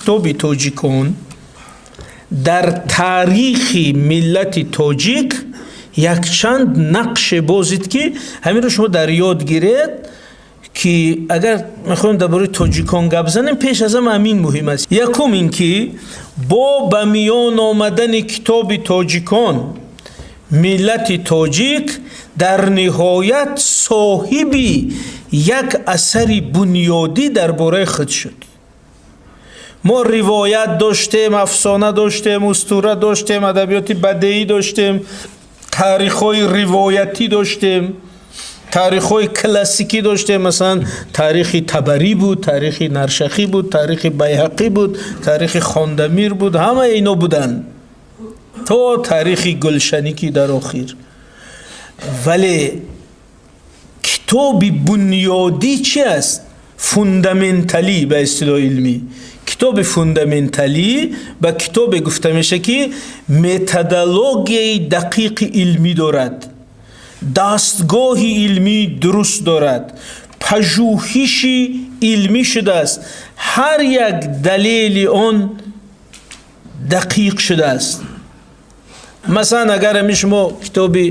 Китоби тоҷикон дар таърихи миллати тоҷик якчанд нақше бозид, ки ҳаминро шумо дар ёд гиред, ки агар мехоҳем дар бораи тоҷикон гап занем, пеш аз ҳама ҳамин муҳим аст. Якум ин ки бо ба миён омадани китоби тоҷикон миллати тоҷик дар ниҳоят соҳиби як асари бунёдӣ дар бораи худ шуд. Мо ривоят доштем, афсона доштем, устура доштем, адабиёти бадеӣ доштем, таърихҳои ривоятӣ доштем, таърихҳои классикӣ доштем. Масалан, таърихи Табарӣ буд, таърихи Наршахӣ буд, таърихи Байҳақӣ буд, таърихи Хондамир буд. Ҳамаи ино буданд то таърихи Гулшанӣ, ки дар охир. Вале китоби бунёдӣ чи аст? Фундаменталӣ, ба истилоҳи илмӣ, китоби фундаменталӣ ба китобе гуфта мешавад, ки методологияи дақиқи илмӣ дорад, дастгоҳи илмӣ дуруст дорад, пажӯҳиши илмӣ шудааст, ҳар як далели он дақиқ шудааст. Масалан, агар ҳамин шумо китоби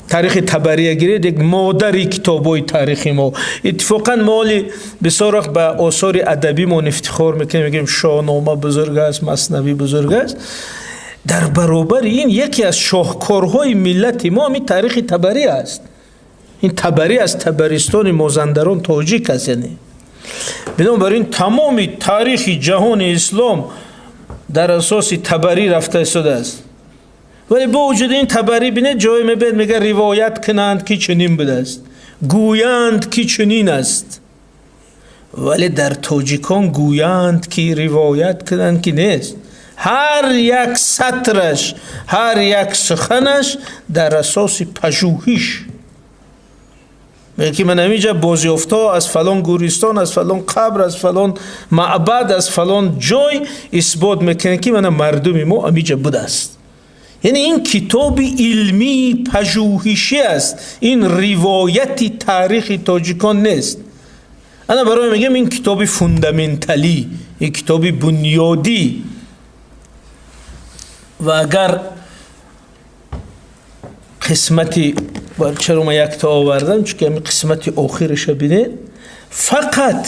таърихи Табария гиред, як модари китобҳои таърихи мо. Иттифоқан мо ҳоли бисёр вақт ба осори адабимон ифтихор мекунем, мегӯем Шоҳнома бузург аст, Маснавӣ бузург аст. Дар баробари ин яке аз шоҳкорҳои миллати мо ҳамин таърихи Табарӣ аст. Ин Табарӣ аз Табаристони Мозандарон тоҷик аст. Яъне бинобар ин тамоми таърихи ҷаҳони ислом дар асоси Табарӣ рафта истодааст. Вале бо вуҷуди ин Табарӣ, бинед, ҷое мебинед, мега ривоят кунанд, ки чунин будааст, гӯянд, ки чунин аст. Вале дар тоҷикон гӯянд, ки ривоят кунанд, ки нест. Ҳар як сатраш, ҳар як суханаш дар асоси пажӯҳиш. Мега, ки ман ҳаминҷа бозёфтҳо аз фалон гӯристон, аз фалон қабр, аз фалон маъбад, аз фалон ҷой исбот мекунанд, ки мана мардуми мо ҳаминҷа будааст. Яъне ин китоби илмии пажӯҳишӣ аст, ин ривояти таърихи тоҷикон нест. Ана барои мегӯям, ин китоби фундаменталӣ, ин китоби бунёдӣ. Ва агар қисмати, чаро ман якта овардам? Чунки ҳамин қисмати охираша бинед, фақат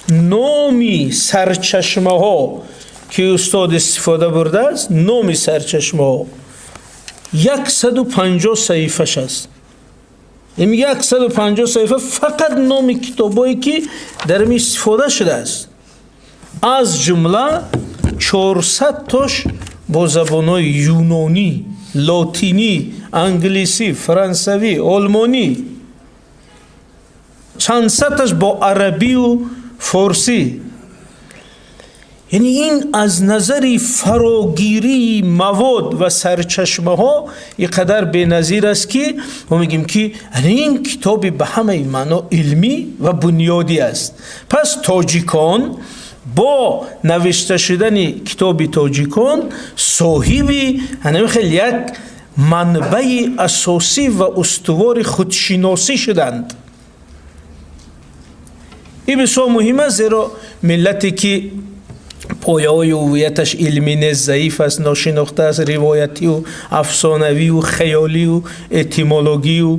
номи сарчашмаҳо, ки устод истифода бурдааст, номи сарчашмаҳо 150 саҳифаш аст. Ин 150 саҳифа фақат номи китобҳое, ки дар ин истифода шудааст, аз ҷумла 400 тош бо забонҳои юнонӣ, лотинӣ, англисӣ, франсавӣ, олмонӣ, чандсадташ бо арабию форсӣ. Яъне ин аз назари фарогирии мавод ва сарчашмаҳо ин қадар беназир аст, ки мо мегӯем, ки ин китоби ба ҳамаи маъно илмӣ ва бунёдӣ аст. Пас тоҷикон бо навишта шудани китоби тоҷикон соҳиби ҳамин хел як манбаи асосӣ ва устувори худшиносӣ шуданд. Ин бисёр муҳим аст, зеро миллате, ки пояҳои ҳувияташ илмӣ нест, заиф аст, ношинохта аст, ривоятию афсонавию хаёлию этимологию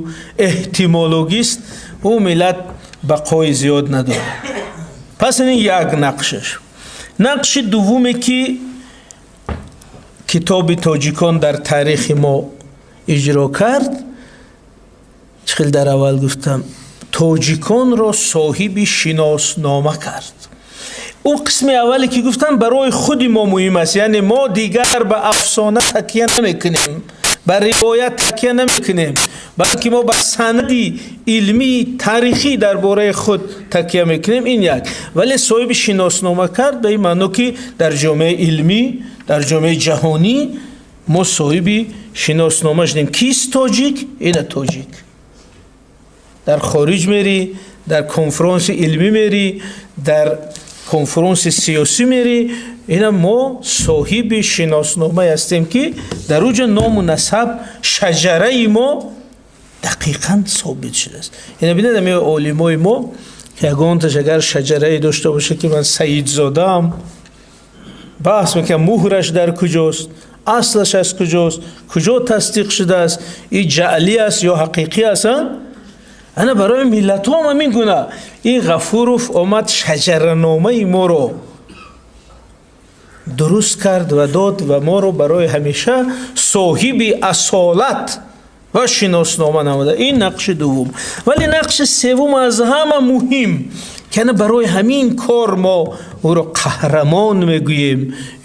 эҳтимологист, ӯ миллат бақои зиёд надорад. Пас ин як нақшаш. Нақши дуввуме, ки китоби тоҷикон дар таърихи мо иҷро кард, чӣ хел дар аввал гуфтам, тоҷиконро соҳиби шиноснома кард. Ӯ қисми аввале, ки гуфтам, барои худи мо муҳим аст. Яъне мо дигар ба афсона такя намекунем, ба ривоят такя намекунем, балки мо ба санади илмии таърихӣ дар бораи худ такя мекунем. Ин як. Вале соҳиби шиноснома кард ба ин маъно, ки дар ҷомеаи илмӣ, дар ҷомеаи ҷаҳонӣ мо соҳиби шиноснома шудем. Кист тоҷик? Ина тоҷик. Дар хориҷ мерӣ, дар конфронси илмӣ мерӣ, дар конфронси сиёсӣ мерӣ, ина мо соҳиби шиносномае ҳастем, ки дар уҷа ному насаб, шаҷараи мо дақиқан собит шудааст. Ина бинед, ами олимои мо, ягонташ агар шаҷарае дошта бошад, ки ман саидзодаам. Баҳс мекунанд, муҳраш дар куҷост, аслаш аз куҷост, куҷо тасдиқ шудааст, ин ҷаълӣ аст ё ҳақиқӣ аст. Ана барои миллатҳо ҳам ҳамин гуна. Ин Ғафуров омад шаҷараномаи моро дуруст кард ва дод ва моро барои ҳамеша соҳиби асолат ва шиноснома намуда. Ин нақши дуввум. Вале нақши севум аз ҳама муҳим, ки ана барои ҳамин кор мо ӯро қаҳрамон мегӯем,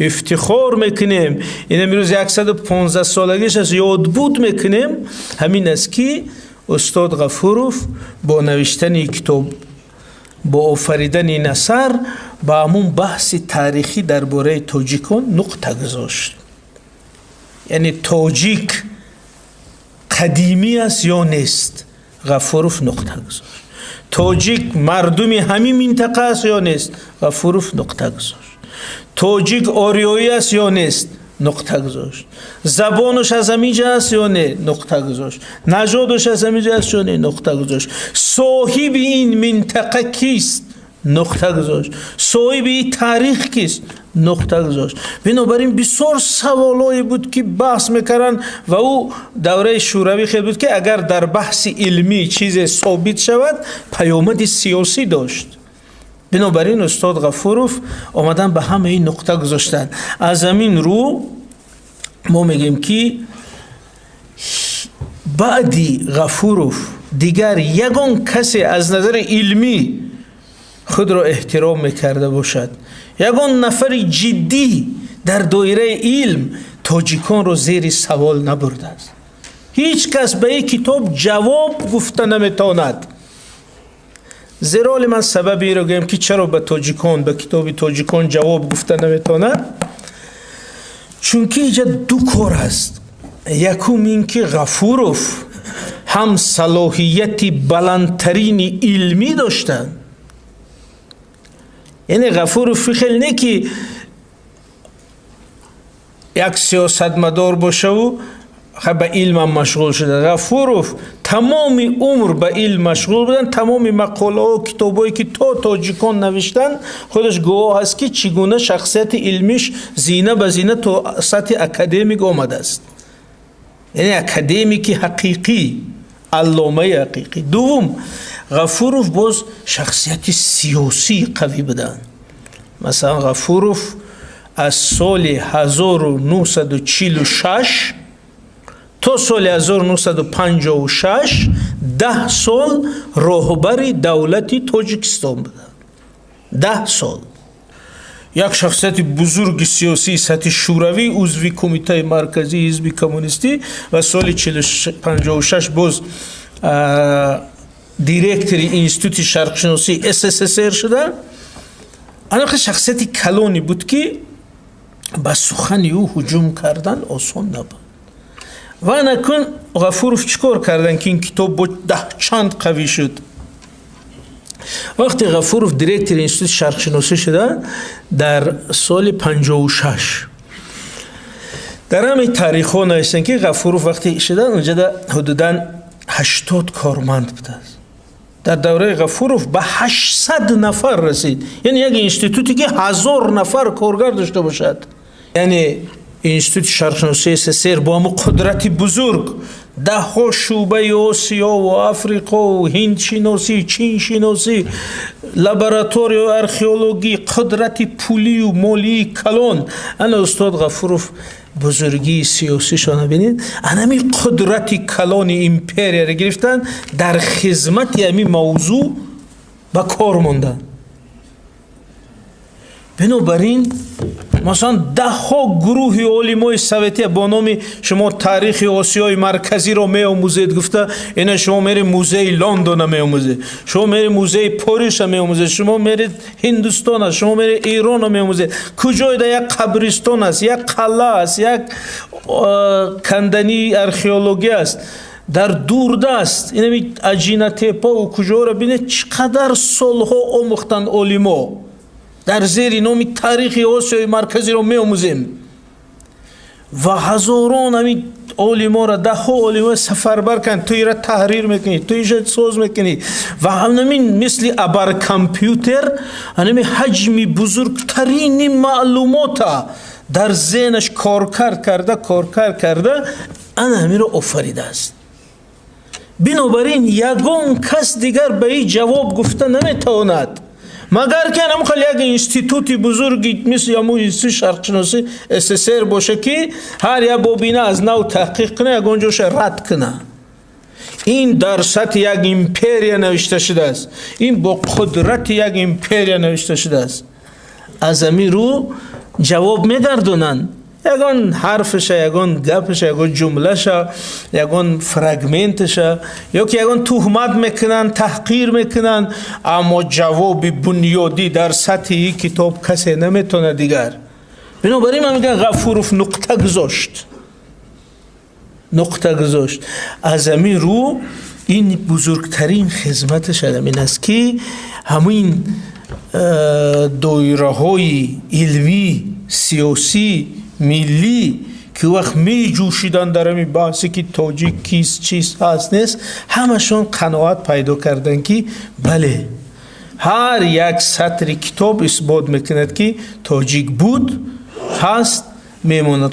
ифтихор мекунем, ин имрӯз 115 солагиш аст, ёдбуд мекунем, ҳамин аст ки устод Ғафуров бо навиштани китоб, бо офаридани ин асар ба ҳамун баҳси таърихӣ дар бораи тоҷикон нуқта гузошт. Яъне тоҷик қадимӣ аст ё нест, Ғафуров нуқта гузошт. Тоҷик мардуми ҳамин минтақа аст ё нест, Ғафуров нуқта гузошт. Тоҷик ориёӣ аст ё нест, нуқта гузошт. Забонаш аз ҳамин ҷа аст ё не, нуқта гузошт. Нажодаш аз ҳамин ҷа аст ё не, нуқта гузошт. Соҳиби ин минтақа кист, нуқта гузошт. Соҳиби ин таърих кист, нуқта гузошт. Бинобар ин бисёр саволое буд ки баҳс мекарданд ва ӯ давраи шӯравӣ хел буд ки агар дар баҳси илмӣ чизе собит шавад, паёмади сиёсӣ дошт. Бинобар ин устод Ғафуров омадан ба ҳамаи нуқта гузоштанд. Аз ҳамин рӯ мо мегӯем ки баъди Ғафуров дигар ягон касе аз назари илмӣ худро эҳтиром мекарда бошад, ягон нафари ҷиддӣ дар доираи илм тоҷиконро зери савол набурдааст. Ҳеҷ кас ба ин китоб ҷавоб гуфта наметавонад. Зеро ҳоли ман сабаби инро гӯям ки чаро ба тоҷикон, ба китоби тоҷикон ҷавоб гуфта наметавонад, чунки инҷа ду кор аст. Якум ин ки Ғафуров ҳам салоҳияти баландтарини илмӣ доштанд. Яъне Ғафуров хел не ки як сиёсатмадор бошаву ба илмам машғул шуда. Ғафуров тамоми умр ба илм машғул буданд, тамоми мақолаҳо, китобҳое ки то тоҷикон навиштанд, худаш гувоҳ аст ки чӣ гуна шахсияти илмиш зина ба зина то сатҳи академик омадааст. Яъне академики ҳақиқӣ, алломаи ҳақиқӣ. Дуввум, Ғафуров боз шахсияти сиёсии қавӣ буданд. Масалан, Ғафуров аз соли 1946 то соли 1956 10 сол роҳбари давлати Тоҷикистон буданд. 10 сол. Як шахсияти бузурги сиёсии сатҳи шӯравӣ, узви Кумитаи марказии ҳизби коммунистӣ ва соли 56 боз директори Институти шарқшиносии СССР шуда. Анақа шахсияти калоне буд ки ба сухани ӯ ҳуҷум кардан осон набуд. Ва накун Ғафуров чӣ кор карданд ки ин китоб бо даҳчанд қавӣ шуд? Вақте Ғафуров директори Институти шарқшиносӣ шуда дар соли 56, дар ҳамин таърихҳо навиштанд ки Ғафуров вақте шуда, унҷада ҳудудан 80 корманд будааст. Дар давраи Ғафуров ба 800 нафар расид. Яъне як институте ки 1000 нафар коргар дошта бошад. Яъне Институти шарқшиносии СССР бо ҳамун қудрати бузург, даҳҳо шӯъбаи Осиё ва Африқо, ҳиндшиносӣ, чиншиносӣ, лабораторияи археологӣ, қудрати пулию молии калон. Ана устод Ғафуров бузургии сиёсишона бинед, анами қудрати калони империяро гирифтанд, дар хизмати ҳамин мавзӯъ ба кор монданд. Бинобар ин масалан даҳҳо гурӯҳи олимои советия бо номи шумо таърихи Осиёи Марказиро меомӯзед гуфта, ина шумо меред музеи Лондона меомӯзед, шумо меред музеи Париша меомӯзед, шумо меред Ҳиндустона, шумо меред Ирона меомӯзед. Куҷоеда як қабристон аст, як қалъа аст, як кандании археологӣ аст дар дурдаст, инами Аҷинатепаву куҷоро бинед, чӣ қадар солҳо омӯхтанд олимо дар зери номи таърихи Осиёи Марказиро меомӯзем. Ва ҳазорон ҳамин олиморо, даҳҳо олимо сафарбар карданд. Ту ира таҳрир мекунӣ, ту иша соз мекунӣ ва ҳамин мисли абаркомпютер ҳамин ҳаҷми бузургтарини маълумота дар зеҳнаш коркард карда, коркард карда, ана ҳаминро офаридааст. Бинобар ин ягон кас дигар ба ин ҷавоб гуфта наметавонад, магар ки ҳамон хел як институти бузурги мисли ҳамун институти шарқшиносӣ СССР боша, ки ҳар як бобина аз нав таҳқиқ куна, ягон ҷоша рад куна. Ин дар сатҳи як империя навишта шудааст, ин бо қудрати як империя навишта шудааст. Аз ҳамин рӯ ҷавоб мегардонанд: ягон ҳарфаша, ягон гапаша, ягон ҷумлаша, ягон фрагменташа ё ки ягон туҳмат мекунанд, таҳқир мекунанд, аммо ҷавоби бунёдӣ дар сатҳи ин китоб касе наметавонад дигар. Бинобар ин ман мегӯям, Ғафуров нуқта гузошт, нуқта гузошт. Аз ҳамин рӯ ин бузургтарин хизматаш ҳамин аст, ки ҳамин доираҳои илмӣ, сиёсӣ, миллӣ, ки вақт меҷӯшиданд дар ҳамин баҳсе, ки тоҷик кист, чист, ҳаст, нест, ҳамашон қаноат пайдо карданд, ки бале, ҳар як сатри китоб исбот мекунад, ки тоҷик буд, ҳаст, мемонад.